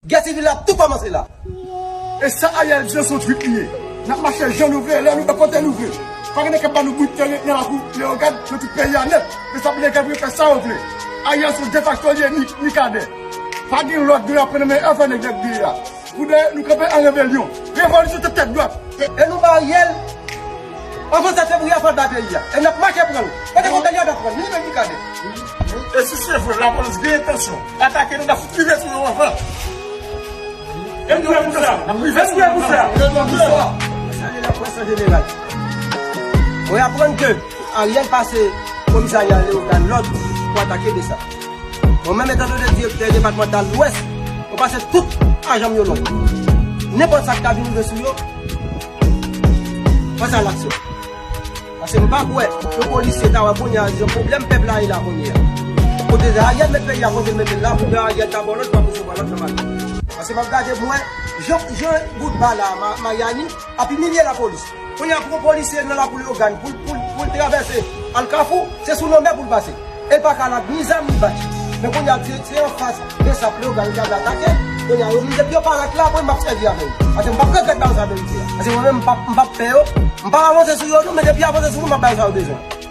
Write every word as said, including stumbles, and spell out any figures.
Gè sivil la ap tou kòmanse la. E sa Ariel di yo se yon trik li ye. N ap mache jan nou vle, lè nou vle, kote nou vle. Pa gen nèg k ap ba nou bout tè nan lakou Leyogàn, nan tout peyi a nèt. Responsablite pou yo fè sa yo vle. Ariel se yon defakto li ye, ni, ni kadè. Pa gen lòd nou aprann nan men anfè nèg nèg li ye a. Pou de nou kanpe an rebelyon. Revolisyon tèt tèt dwat. E nou ba Ariel. Anvan sèt fevriye a fò l bay peyi a. E n ap mache pran l. Kote kontènè a n ap pran l. Ni menm ni kadè. E si se vre, lapolis gen entansyon atake nou, n ap fout rive sou yo anvan. E nou prè pou sa. N ap rive sou yo anvan. Bonswa. Salye laprès an jeneral. Mwen aprann ke Ariel pase komisarya Leyogàn lòd pou atake Besa. Mwen menm, etan done direktè depatmantal Lwès, mwen pase tout ajan m yo lòd. Nenpòt sa k ta vin rive sou yo, pase a laksyon. Paske m pa kwè yon polisye ta wè kounye a jan pwoblèm pèp la ye la kounye a. Kote Ariel met peyi a, kote l mete l la, pou Ariel ta ba w lòd, pa resevwa lòd nan maten. Paske m ap gade, m wè jan, jan bout bala Ma-, Mayani ap imilye lapolis. Kounye a pou yon polisye nan lakou Leyogàn, pou l, pou l, pou l travèse al Kafou, se sou lanmè pou l pase. E l pa ka la ni zam ni bach. Men kounye a se, se anfas Besa Leyogàn ki al atake. Kounye a yo di depi yo parèt la, mwen m ap sèvi avè yo. Paske m p ap regrèt ba yo sa verite a. Paske mwen menm m p ap, m p ap pè yo. M p ap avanse sou yo non, men depi yo avanse sou mwen, m ap ba yo sa yo bezwen.